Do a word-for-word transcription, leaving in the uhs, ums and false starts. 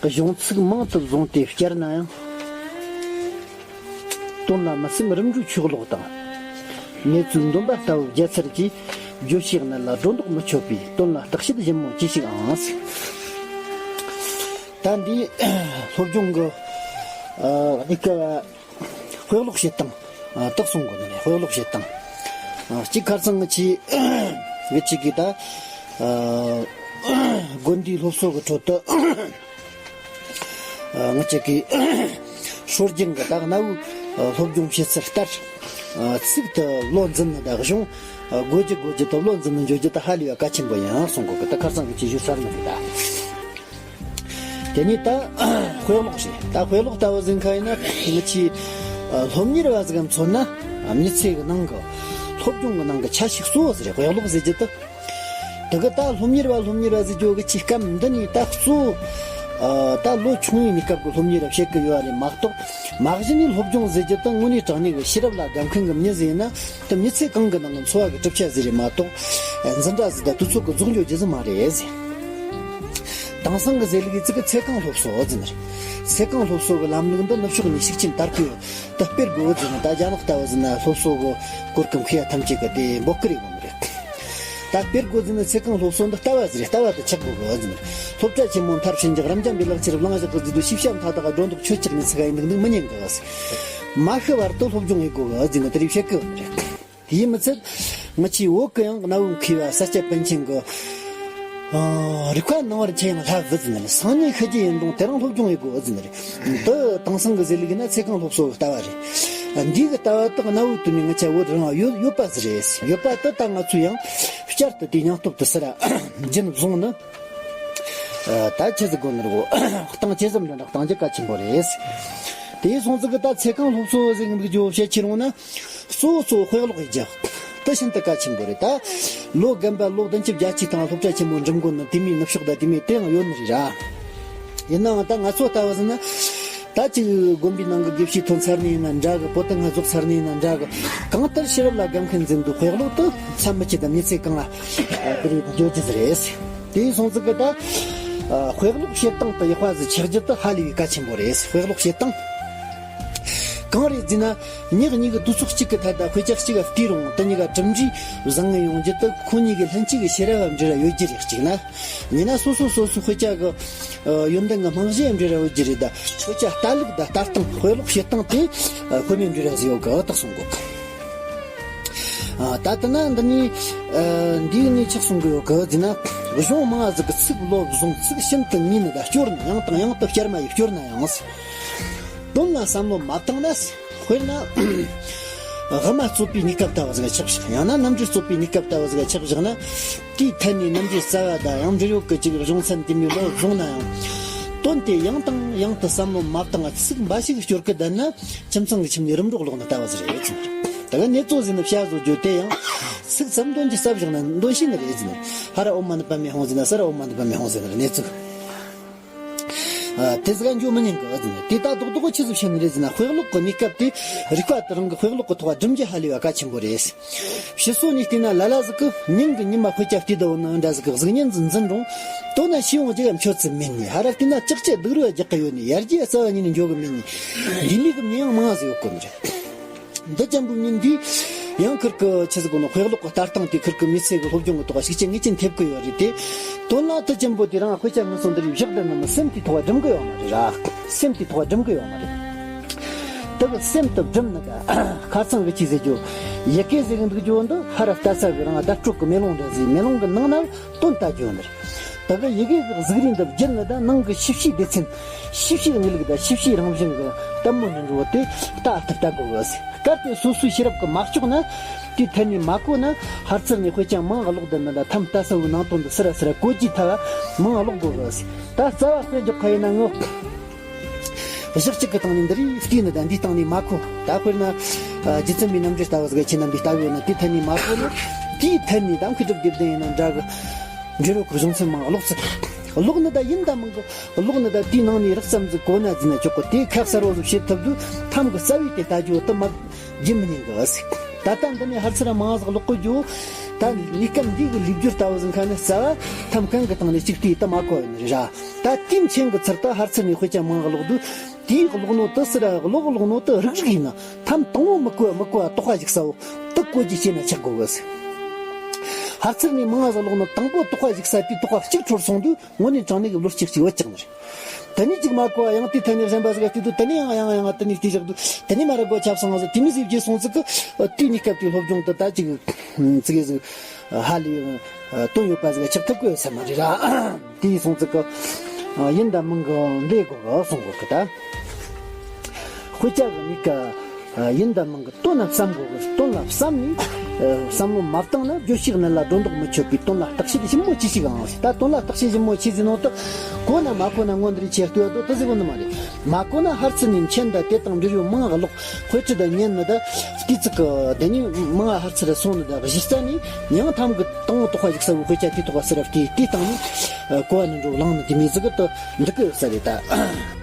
གཞུང་ཚིག་མང་དུ་བཟུང་སྟེ་བསྐྱར་ན་ཡང་། དོན་ལ་མི་སེམས་རིམ་གྲོའི་ཆོས་ལོག་དང་། གནས་ཚུལ་འདོན་པ་ལྟ་བུ་བརྒྱ་ཚར་གྱིས། བརྗོད་བྱའི་གནད་ལ་སྒྲོ་འདོགས་མི་ཆོད་པའི་དོན་ལ་བརྟག་དཔྱད་ཞིབ་མོ་ཅི་ཞིག་ཨང་། ད་འདི་སློབ་སྦྱོང་གི་ཨ་གནས་སྐབས། དཔེ་ཀློག་བྱེད་སྟངས། ཨ་དག་གསུང་གི་ནི་དཔེ་ཀློག་བྱེད་སྟངས། ཨ་གཅིག་ཁར་སང་ངི་ཆི་ངི་ཆི་གི་ད་ཨ་དགོན་སྡེའི་སློབ་གསོ་གི་ཁྲོད་དུ་ཨ་ངི་ཆི་གི་སྲོལ་རྒྱུན་གི་ད་གནའ་བོའི་ཨ་སློབ་སྦྱོང་བྱེད་ཚུལ་ལྟར། ཨ་ཚིག་ཏུ་བློ་འཛིན་ནི་ད་གཞུང་ཨ་དགོས་རྒྱུ་དགོས་རྒྱུ་དུ་བློ་འཛིན་ནི་འཇོག་རྒྱུ་ད་ཧ་ལས་པ་གལ་ཆེན་པོ་ཡིན་གསུང་གི་གི་ད་ཁར་སང་ངི་ཆི་ཞུ་ཚར་ནི་རེད་ད། དེ་ནས་ད་དཔེ་ཀློག་བྱེད། ད་དཔེ་ཀློག་ལྟ་བུ་ཟིན་ཁ་ཡིན་ན་ངི་ཆི་སློབ་གཉེར་བ་ཟིག་གམ་མཚོན་ན་མི་ཚེ་གི་ནང་གི་སློབ་སྦྱོང་གི་ནང་གི་ཆ་ཤས་གཙོ་བོ་ཟིག་རེད། དཔེ་ཀློག་ཟེར་རྒྱུ་དེ། དེ་གི་ད་སློབ་གཉེར་བ་སློབ་གཉེར་བ་ཟེར་རྒྱུ་གི་ཆི་སྐབས་འདི་ནས་ད་གཙོ་བོ་ད་ལོ་ཆུང་བའི་གནས་སྐབས་གི་སློབ་གཉེར་བ་བྱེད་གི་ཡོད་རེད་མ་གཏོགས། མ་གཞི་ནས་སློབ་སྦྱོང་ཟེར་རྒྱུ་དེ་དངོས་གནས་དྲང་གནས་གི་ཤེས་རབ་ལ་དགའ་མཁན་གི་མྱི་ཟིག་ཡིན་ན། དེ་མི་ཚེ་གང་གི་ནང་གི་འཚོ་བ་གི་གྲུབ་ཆ་ཟིག་རེད་མ་གཏོགས། འཛིན་གྲྭ་ཟིག་དང་དུས་ཚོད་གི་རྫོགས་འགྱོ་རྒྱུ་ཟིག་མ་རེད་ཟེར། དེང་སང་གི་ཟེར་ལུགས་ཡིན་ཙི་གི་ཚེ་གང་སློབ་གསོ་ཟེར་ནི་རེད། ཚེ་གང་སློབ་གསོ་གི་ལམ་ལུགས་འདི་ནུབ་ཕྱོགས་ནས་ཤུགས་རྐྱེན་དར་གི་ཡོད། དེ་སྤེལ་དགོས་ཟེར་ནི། ད་རྒྱ་ནག་ལྟ་བུ་ཟེར་ན་སློབ་གསོ་གི་གོ་སྐབས་མཁས་ཡ་ཐམས་ཅད་གི་དེ་འབོད་སྐུལ་ཡོང་ནི་རེད། ད་སྤེལ་དགོས་ཟེར་ནི་ཚེ་གང་སློབ་གསོ་འདི་ལྟ་བ་ཟིག་རེད། ལྟ་བ་དེ་ཆགས་དགོས་གི་ཟེར་ནི་རེད། སློབ་གྲྭ་ཆེན་མོ་མཐར་ཕྱིན་རྒྱུ་རབ་འབྱམས་པའི་ལག་ཁྱེར་བླངས་བཞག་གི་ཟེར་དུས་ཤེས་བྱ་མཐའ་དག་སྒྲོ་འདོགས་ཆོད་ཆགས་ནས་ཚིག་ག་ཡིན་འདུག་འདུག་མི་ཉན་གི་ཟེར། མ་ཤི་བར་དུ་སློབ་སྦྱོང་ཡེད་དགོས་གི་ཟེར་ནི་དེ་རིགས་བཤད་གི་ཡོད་ནི་རེད། དེ་ཡིན་མི་ཚད། ང་ཆེ་བོད་གི་ཡང་གནའ་བོའི་མཁས་པ་ས་སྐྱ་པཎ་ཆེན་གི་ཨ་རིག་པ་ནང་བར་ཆེ་ཡང་ལྷ་བུ་ཟིན་རེད། སང་ཉིན་ཤི་རྒྱུ་ཡིན་རུང་དེ་རིང་སློབ་སྦྱོང་ཡེད་དགོས་ཟིན་རེད། འདི་དེང་སང་གི་ཟེར་ལུགས་ཡིན་ན་ཚེ་གང་སློབ་གསོ་གི་ལྟ་བ་རེད། འདི་གི་ལྟ་བ་དག་གནའ་བོའི་དུས་ནས་ང་ཆ་བོད་རང་ཡོད་ཡོད་པ་ཟིག་རེད། ཡོད་པ་དེ་ད་ང་ཚོས་ཡང་བསྐྱར་དུ་དེ་སྙིང་སྟོབས་དེ་སི་ར་རྒྱུན་བཟུང་ནི། ཨ་ད་ཆི་ཟིག་དགོས་ནི་རེད་གོ། གཏིང་ཇི་ཙམ་འདྲ་འདྲ་གཏིང་རྒྱུ་གལ་ཆེན་པོ་རེད། དེ་སོང་ཙི་གི་ད་ཚེ་གང་སློབ་གསོ་ཟེར་གི་འདུག་རྒྱུ་བཤད་ཁྱེར་འོང་ན། གཙོ་བོ་གཙོ་བོ་དཔེ་ཀློག་ཡེད་རྒྱུ། དེ་ཤིན་ཏུ་གལ་ཆེན་པོ་རེད་ད། ལོ་རྒན་པ་ལོ་བདུན་ཅུ་བརྒྱད་ཅུ་དང་སློབ་གྲྭ་ཆེན་མོ་འགྲིམ་དགོས་ནི་དེ་མོའི་ནུབ་ཕྱོགས་དང་དེ་མོའི་དེའང་ཡོད་ནི་རེད་ར། ཡིན་ནའང་ད་ང་ཚོ་ལྟ་བུ་ཟིན་ན། ད་ཅིག་དགོན་པའི་ནང་གི་དགེ་བཤེས་ཐོན་ཚར་ནི་ཡིན་ན་འདྲ་གི། པོ་ཏི་ལྔ་རྫོགས་ཚར་ནི་ཡིན་ན་འདྲ་གི། གང་ལྟར་ཤེས་རབ་ལ་དགའ་མཁན་ཟིན་དུས་དཔེ་ཀློག་ཏུ་མཚམས་མི་ཆད་དང་མི་ཚེ་གང་ལ་དེ་རེད་འགྱོ་རྒྱུ་ཟིག་རེད། དེ་ཡིན་སོང་ཙི་གི་ད། ཨ་དཔེ་ཀློག་བྱེད་སྟངས་དེ་ཡག་པ་ཟིག་ཆགས་རྒྱུ་དེ་ཧ་ལས་པའི་གལ་ཆེན་པོ་རེད། དཔེ་ཀློག་བྱེད་སྟངས་གང་རེད་ཟེར་ན། མྱི་གཉིས་ཀྱི་དུས་ཚོད་གཅིག་གི་ཐད་ད་དཔེ་ཆ་གཅིག་ག་བལྟས་རུང་དེ་གཉིས་ཀ་གྲུབ་འབྲས་བཟང་ངེ་ཡོང་རྒྱུ་དེ་ཁོ་གཉིས་ཀྱི་ལྷན་སྐྱེས་ཀྱི་ཤེས་རབ་བ་འབྲེལ་བ་ཡོད་རྒྱུ་རེད། གཅིག་ན། ཡིན་ན་སོ་སོ་སོ་སོའི་དཔེ་ཆ་གི་ཨ་ཡོན་ཏན་གྱི་རྨང་གཞི་ཡང་འབྲེལ་བ་ཡོད་རྒྱུ་རེད་ད། དཔེ་ཆ་ལྟ་ལུགས་དང་ལྟ་སྟངས། དཔེ་ཀློག་བྱེད་སྟངས་དེ་ཨ་ཁོ་ནས་འབྲེལ་བ་ཟིག་ཡོད་གི། ཨ་དག་གསུང་གོ་གི། ཨ་ད་ལྟ་ན་འདི་ནས་ཨ་འདིའི་ནས་ཆགས་སོང་གི་ཡོད་གི་ཟེར་ན། གཞུང་མང་ཟིག་གི་ཚིག་བློ་བཟུང་། ཚིག་ཤིན་ཏུ་ངེས་ནི་ད་སྐྱོར་ནི། ཡང་དང་ཡང་དུ་བསྐྱར་མ་ཡིས་སྐྱོར་ན་ཡང་། དོན་ལ་བསམ་བློ་མ་བཏང་ན། དཔེར་ན། ཨ་ཧི་མ་རྩོད་པའི་གནས་སྐབས་ལྟ་བུ་ཟིག་ཆགས་བཞག་ཡང་ན་རྣམ་འགྲེལ་རྩོད་པའི་གནས་སྐབས་ལྟ་བུ་ཟིག་ཆགས་བཞག་ན། དེའི་ཐད་ནས་རྣམ་འགྲེལ་རྩ་བ་དང་ཡང་འབྲེལ་ཡོད་ཀྱི་ཅིག་གཞུང་ཚན་དེ་མོའི་བློ་བཟུང་ན་ཡང་། དོན་དེ་ཡང་དང་ཡང་དུ་བསམ་བློ་མ་བཏང་བ་ཚིག་འབའ་ཞིག་སྐྱོར་གི་བསྡད་ན། ཁྱིམ་ཚང་གི་ཁྱིམ་ནས་རིམ་གྲོ་ཀློག་ནི་ལྟ་བུ་ཟིག་རེད་ཟེར། ད་ག་གནས་ཚུལ་ཟིན་ན་བྱ་བཟོ་རྒྱུ་དེ་ཡང་ཚིག་ཙམ་འདོན་གྱི་ས་བཞག་ན་འདོན་ཤེས་ནི་རེད་ཟེར། ཧ་ར་ཨོ་མ་ནི་པ་མེ་ཧོང་ཟེར་ན་ས་ར་ཨོ་མ་ནི་པ་མེ་ཧོང་ཟེར་ན་གནས་ཚུལ། ཨ་དེ་ཟིག་ག་འཇོག་མི་ཉན་གི་ཨ་ཟེར་ན། དེ་ད་རྡོག་རྡོག་ཆི་ཟིག་བཤད་ནི་རེད་ཟེར་ན། དཔེ་ཀློག་གི་གནས་སྐབས་དེ་རིག་པ་དེ་རང་གི་དཔེ་ཀློག་གི་ཐོག་སྒྲིམ་རྒྱུ་ཧ་ལས་པ་གལ་ཆེན་པོ་རེད། ཕྱི་སོ་ནས་བལྟས་ན་ལ་ལ་ཟིག་གི་ཉིན་གི་ཉི་མ་དཔེ་ཆ་བལྟས་བསྡད་ཡོད་ནི་འདྲ་ཟིག་གི་གཟུགས་བརྙན་ཟིག་འཛིན་རུང་། དོ་ན་ཤེས་ཡོང་རྒྱུ་ཡང་མཆོད་ཚུལ་མེད་ནི། ཧ་ར་བལྟས་ན་ཅག་ཅག་སྡུག་རུ་རྒྱག་གི་ཡོད་ནི། ཡར་རྒྱས་རྩ་བ་ཉིད་ནས་འཇོག་གི་མེད་ནི། འདི་མི་གི་མྱི་ཡང་མང་ཟིག་ཡོད་གོ་ནི་རེད། འདི་ཅན་པོའི་མྱི་འདིས་ཡང་ཁིར་གི་ཆི་ཟིག་གོ་ནོ། དཔེ་ཀློག་གི་ལྟ་སྟངས་དེ་ཁིར་གི་མི་ཚེ་གི་སློབ་སྦྱོང་གི་ཐོག་ཤུགས་རྐྱེན་ངེས་ཅན་ཐེབས་གི་ཡོད་རེད་དེ། དོན་ལ་དེ་ཅན་པོ་དེ་རང་དཔེ་ཆ་ངོས་སུ་འདི་རིགས་བཞག་བསྡད་ན་མི་སེམས་དེའི་ཐོག་སྒྲིམ་གི་ཡོད་མ་རེད་ར། སེམས་དེའི་ཐོག་སྒྲིམ་གི་ཡོད་མ་རེད། དེ་གི་སེམས་དེ་སྒྲིམ་ནི་ག་ཁ་སང་གི་ཅི་ཟེར་རྒྱུ། ཡི་གེ་ཟེར་གི་འདུག་རྒྱུ་འདི་ཧ་ར་ལྟ་ས་གི་རང་བརྡ་སྤྲོད་གི་མེ་ལོང་འདྲ་ཟིག་མེ་ལོང་གི་ནང་ན་དོན་ལྟ་རྒྱུ་ཡོད་ནི་རེད། ད་གི་ཡི་གེ་གི་གཟུགས་རིས་འདི་བསྒྱུར་ནི་དང་ནང་གི་ཤེས་བྱའི་སྡེ་ཚན། ཤེས་བྱའི་གནས་ལུགས་དང་ཤེས་བྱའི་རང་བཞིན་གི་ལྟད་མོ་ནི་འགྲོ་བ་དེ་ལྟ་ཨ་ཐུབ་ལྟ་དགོས་གི་ཟེར། གལ་ཏེ་སོ་སོའི་ཤེས་རབ་ཀྱིས་མ་ལྕོགས་ན། དེའི་ཐད་ནས་མ་གོ་ན། ཧར་ཚུར་ནས་དཔེ་ཆ་མང་ཀློག་བསྡད་ན་ད་ཐམ་ལྟ་ས་བོའི་ནང་དོན་འདི་སི་ར་སི་ར་གོ་རྒྱུའི་ཐད་མང་ཀློག་དགོས་གི་ཟེར། ད་རྩ་བ་དཔེ་འཇོག་ཁ་ཡིན་ན་ངོ་། གཞི་གཅིག་གི་སྟེང་ནས་འདི་རིགས་བལྟས་ནི་དང་འདིའི་སྟེང་ནས་མ་གོ། ད་དཔེར་ན། ཨ་རྗེ་བཙུན་མའི་རྣམ་འགྲེལ་ལྟ་བུ་ཟིག་ཁྱེད་རྣམ་པས་ལྟ་གི་ཡོད་ན། དེའི་ཐད་ནས་མ་གོ་ན། དེའི་ཐད་ནས་ད་མཁས་གྲུབ་དགེ་ལྡན་ཡིན་ན་འདྲ་གི། འབྲི་རོགས་ཀྱི་གཞུང་ཚན་མང་ཀློག་ཚུལ། ཀློག་ནི་ད་ཡིན་ད་མིན་གི། ཀློག་ནི་ད་དེའི་ནང་ནས་རགས་ཙམ་ཟིག་གོ་ན་ཟིན་ན་ཆོག་གི། དེ་ཁ་གསལ་བོ་ཟིག་བྱེད་ཐུབ་དུས་ཐམ་གི་རྩ་བའི་དེ་ལྟ་རྒྱུ་དེ་མ་རྒྱུ་མི་ཉན་གི་ཟེར། ད་ལྟ་འདི་ནས་ཧར་ཚུར་མང་ཟིག་ཀློག་གི་རྒྱུ། ད་གནས་སྐབས་འདི་གི་ལེགས་སྒྱུར་ལྟ་བུ་ཟིན་མཁན་ནི་རྩ་བ་ཐམ་གང་གི་སྟེང་ནས་གཅིག་བལྟས་ད་མ་གོ་ཡོད་ནི་རེད་ར། ད་དེའི་མཆན་གི་ཚུལ་ད་ཧར་ཚུར་ནས་དཔེ་ཆ་མང་ཀློག་དུས་དེའི་ཀློག་ནོ་དེ་སི་ར་ཀློག་ཀློག་ནོ་དེ་རིག་རིག་ཡིན་ན་ཐམ་དང་པོ་མི་གོ་མི་གོ་བ་དོགས་པ་ཞིག་ས་བོ་དེ་གོ་རྒྱུ་བྱས་ན་ཆག་དགོས་གི་ཟེར། ཧར་ཚུར་ནས་མང་ང་ཟིག་ཀློག་ནོ་དང་པོ་དོགས་པ་ཞིག་ས་དེའི་དོགས་པ་གཅིག་འཕྲོར་སོང་དུས་དངོས་གནས་དྲང་གནས་ཀྱི་བློ་སྐྱེད་ཅིག་ཡོད་ཀྱང་རེད། དེ་ནས་ཅིག་མ་གོ་བ་ཡང་དེ་ཐད་ནས་གཞན་པ་ཟིག་ག་བལྟས་དུས་དེ་ནས་ཡང་ཡང་ཡང་དེ་ནས་བལྟས་བཞག་དུས་དེ་ནས་མ་ར་གོ་ཆབ་སང་ཟིག་དེ་མི་ཟིག་བརྗེད་སོང་ཟིག་གི་དུས་གནས་སྐབས་དེའི་སློབ་སྦྱོང་དུ་ད་ཅིག་ཙིག་གེ་ཟིག་ཧ་ལས་དོན་ཡོད་པ་ཟིག་ཆགས་ཐུབ་གི་ཡོད་ས་མ་རེད་ར། དེ་ཡིན་སོང་ཙིག་གི་ཡིན་དང་མིན་གི་འདྲེ་དགོས་གི་སོང་གོ་གི་ད། དཔེ་ཆ་གི་གནས་སྐབས་ཡིན་དང་མིན་གི་དོན་ལ་བསམ་དགོས་གི། དོན་ལ་བསམ་ནས་བསམ་བློ་མ་བཏང་ན་བརྗོད་བྱའི་གནད་ལ་སྒྲོ་འདོགས་མི་ཆོད་པའི་དོན་ལ་བརྟག་དཔྱད་ཞིབ་མོ་ཅི་ཞིག་ཨང་ཟེར། ད་དོན་ལ་བརྟག་དཔྱད་ཞིབ་མོ་ཆི་ཟེར་ནོ་དེ་གོ་ན་མ་གོ་ན་ངོ་འདི་རིགས་ཆེ་ལྟོས་དོ་དེ་ཟེར་གོ་ནི་མ་རེད། མ་གོ་ན་ཧར་ཚུར་ནས་མཆན་ད་དེ་དང་འབྲེལ་ཡོད་མང་ང་ཀློག་དཔེ་ཁྲིད་ད་ཉན་ནི་ད་དེ་ཙིག་གི་དེ་ནས་མང་ང་ཧར་ཚུར་སོང་ནི་ད་གཞི་རྩ་ནས་མྱང་ཐམ་གི་དང་དོགས་པ་ཞིག་ས་བོ་དཔེ་ཆ་དེ་དོགས་པ་སི་ར་བལྟས་དེ་སྟེང་ནས་གོ་བ་ནི་འགྲོ་ལངས་ནི་དེ་མི་ཟིག་གི་དོ་འདི་གི་ས་རེད་ད།